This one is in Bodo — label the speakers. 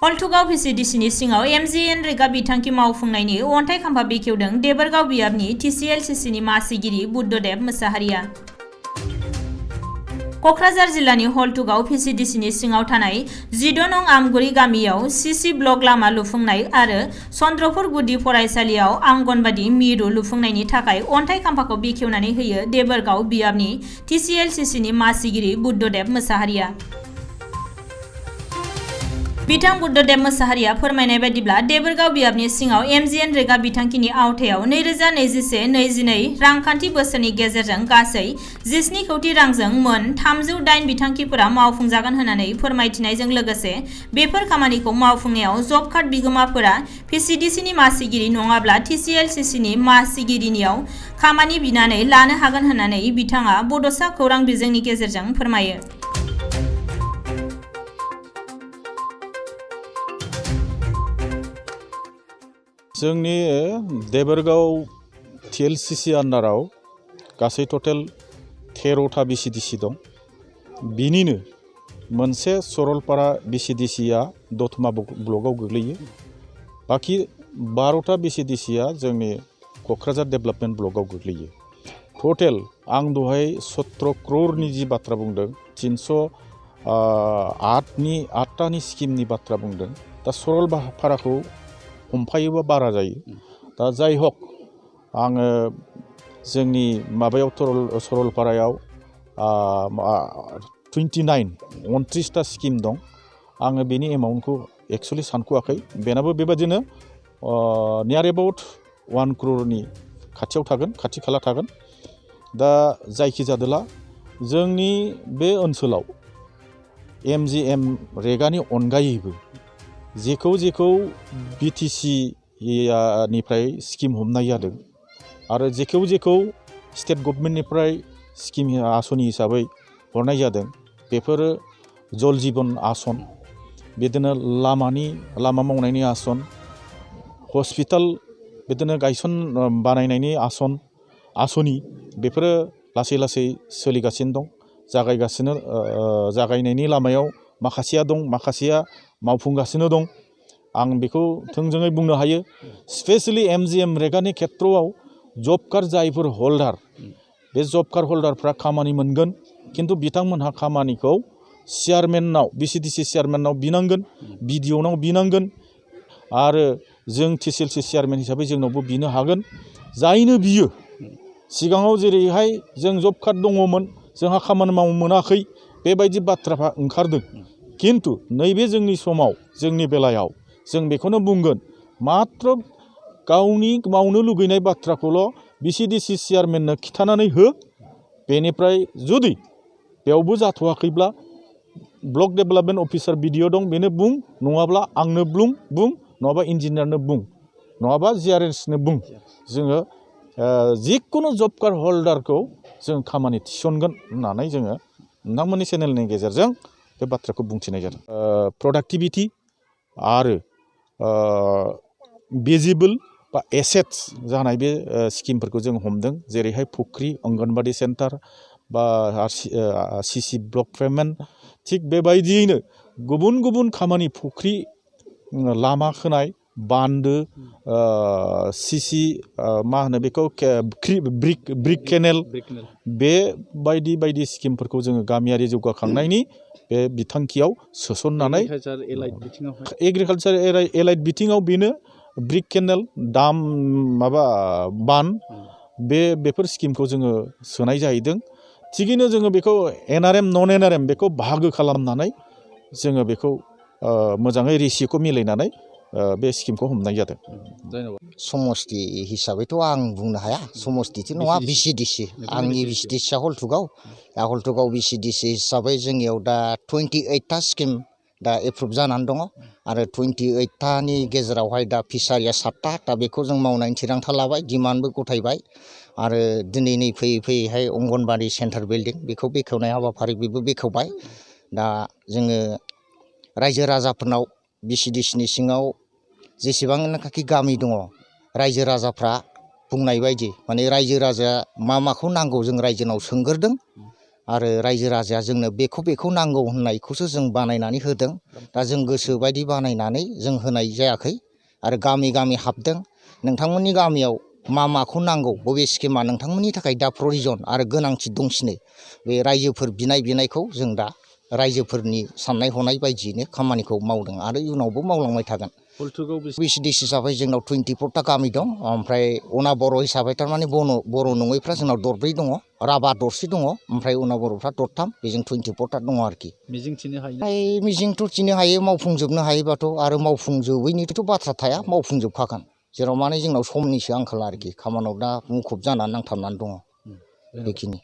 Speaker 1: हल्थुगाव भिसिडिसिनि सिङाव MGNरेगा बिथांखि मावफुंनायनि अन्थाइ खाम्फा बेखेवदों देबोरगाव बियाबनि TCLCCनि मासिगिरि बुद्धदेब मोसाहारिया। कक्राझार जिल्लानि हल्थुगाव भिसिडिसिनि सिङाव थानाय 14 नं आमगुरि गामियाव CC ब्लक लामा लुफुंनाय आरो चन्द्रपुर गुदि फरायसालियाव आंगनबादि मिरु लुफुंनायनि थाखाय अन्थाइ खाम्फाखौ बेखेवनानै होयो देबोरगाव बियाबनि TCLCCनि मासिगिरि बुद्धदेब मोसाहारिया। बिथां बुद्धदेब मोसाहारिया फोरमायनाय बायदिब्ला देबोरगाव बियाबनि सिङाव MGNरेगा बिथांखिनि आवथायाव 2021-22 रांखान्थि बोसोरनि गेजेरजों गासै 17 कौटि रांजों मोन 308 बिथांखिफोरा मावफुंजागोन होननानै फोरमायथिनायजों लोगोसे बेफोर खामानिखौ मावफुंनायाव जब कार्ड बिगोमाफोरा भिसिडिसिनि मासिगिरि नङाब्ला TCLCCनि मासिगिरिनियाव खामानि बिनानै लानो हागोन होननानै बिथाङा बड'सा खौरां बिजोंनि गेजेरजों फोरमायो।
Speaker 2: जोंनि देबोरगाव TLCC आन्डाराव गासै टटेल 13था भिसिडिसि दं। बिनिनो मोनसे सरलपारा भिसिडिसिया दतमा ब्लकआव गोग्लैयो। बाखि 12था भिसिडिसिया जोंनि क'क्राझार डेभेलपमेन्ट ब्लकआव गोग्लैयो। टटेल आं दहाय 17 क्ररनि जि बाथ्रा बुंदों 308टानि स्किमनि बाथ्रा बुंदों। दा सरलपाराखौ हमफायोबा बारा जायो। दा जाय हक आङो जोंनि माबायाव सरलपारायाव 29टा स्किम दं। आङो बेनि एमाउन्टखौ एक्सुअलि सानख'वाखै। बेनाबो बेबादिनो नियार एबाउट 1 क्ररनि खाथियाव थागोन, खाथि खाला थागोन। दा जायखि जादोला जोंनि बे ओनसोलाव MGNरेगानि अनगायैबो जेखौ BTC निफ्राय स्किम हमनाय जादों आरो जेखौ स्टेट गभर्नमेन्टनिफ्राय स्किम आसनि हिसाबै हरनाय जादों बेफोरो जल जीवन आसन, बिदिनो लामा मावनायनि आसन, हस्पिटाल बिदिनो बानायनायनि आसनि बेफोरो लासै लासै सोलिगासिनो दं। जागायनायनि लामायाव माखासेया दं, माखासेया मावफुंगासिनो दं। आं बेखौ थोंजोङै बुंनो हायो। स्पेशली MGNरेगानि खेत्रआव जब कार्ड जायफोर हल्डार, बे जब कार्ड हल्डारफ्रा खामानि मोनगोन। किन्तु बिथांमोनहा खामानिखौ चेयारमेननाव, BCDC चेयारमेननाव बिनांगोन, BDOनाव बिनांगोन आरो जों TCLC चेयारमेन हिसाबै जोंनावबो बिनो हागोन। जायनो बियो सिगाङाव जेरैहाय जों जब कार्ड दङमोन, जोंहा खामानि मावनो मोनाखै, बेबायदि बाथ्राफ्रा ओंखारदों। किन्तु नैबे जोंनि समाव, जोंनि बेलायाव जों बेखौनो बुंगोन, मात्र गावनि मावनो लुगैनाय बाथ्राखौल' BCDC चेयारमेननो खिथानानै हो। बेनिफ्राय जुदि बेयावबो जाथ'वाखैब्ला ब्लक डेभेलपमेन्ट अफिसार BDO दं, बेनो बुं, नङाब्ला आंनो बुं, नङाबा इन्जिनियारनो बुं, नङाबा GRSनो बुं। जोङो जिखुनु जब कार्ड हल्डारखौ जों खामानि थिसनगोन होननानै जोङो नोंथांमोननि चेनेलनि गेजेरजों बे बाथ्राखौ बुंथिनाय जादों। प्रडाक्टिभिटि आरो भिजिबल बा एसेट्स जानाय बे स्किमफोरखौ जों हमदों। जेरैहाय फुख्रि, अंगनबादि सेन्टार बा CC ब्लक पेमेन्ट। थिग बेबायदियैनो गुबुन गुबुन खामानि, फुख्रि, लामा खोनाय, बान्दो, CC मा होनो बेखौ ब्रिक केनेल, बे बायदि स्किमफोरखौ जोङो गामियारि जौगाखांनायनि बे बिथांखियाव सोसननानै एग्रिकालचार एलाइड बिथिङाव बेनो ब्रिक केनेल, बान, बेफोर स्किमखौ जोङो सोनाय जाहैदों। थिगैनो जोङो बेखौ NRM नन NRM बेखौ बाहागो खालामनानै जोङो बेखौ मोजाङै रेसियोखौ मिलायनानै बे स्किमखौ हमनाय जादों।
Speaker 3: समष्टि हिसाबैथ' आं बुंनो हाया, समष्टिथ' नङा, BCDC। आंनि BCDCआ हल्थुगाव। दा हल्थुगाव BCDC हिसाबै जोंनियाव दा 28टा स्किम दा एप्रुभ जानानै दङ आरो 28टानि गेजेरावहाय दा फिसारिया 7टा। दा बेखौ जों मावनायनि थिरांथा लाबाय, डिमान्डबो गथायबाय आरो दिनै नै फैयैहाय अंगनबादि सेन्टार बिल्डिं बेखौ बेखेवनाय हाबाफारि बेबो बेखेवबाय। दा जोङो रायजो राजाफोरनाव BCDCनि सिङाव जेसेबांनाखि गामि दङ, रायजो राजाफ्रा बुंनाय बायदि माने रायजो राजाया माखौ नांगौ जों रायजोनाव सोंग्रोदों आरो रायजो राजाया जोंनो बेखौ नांगौ होननायखौसो जों बानायनानै होदों। दा जों गोसो बायदि बानायनानै जों होनाय जायाखै आरो गामि गामि हाबदों। नोंथांमोननि गामियाव माखौ नांगौ, बबे स्किमा नोंथांमोननि थाखाय दा प्रयजन आरो गोनांथि दंसिनो, बे रायजोफोर बिनायखौ जों दा रायजोफोरनि साननाय हनाय बायदियैनो खामानिखौ मावदों आरो इयुनावबो मावलांबाय थागोन। VCDC हिसाबै जोंनाव 24टा गामि दं। ओमफ्राय अना बर' हिसाबै थारमाने बर' नङैफ्रा जोंनाव दरब्रै दङ, राभा दरसे दङ, ओमफ्राय अना बर'फ्रा दरथाम, बेजों 24टा दङ आरोखि। मिजिंथिनो हायो मावफुंजोबनो हायोबाथ' आरो मावफुंजोबैनिथ' बाथ्रा थाया, मावफुंजोबखागोन। जेराव माने जोंनाव समनिसो आंखाल आरोखि, खामानियाव दा मुखुब जानानै नांथाबनानै दङ बेखिनि।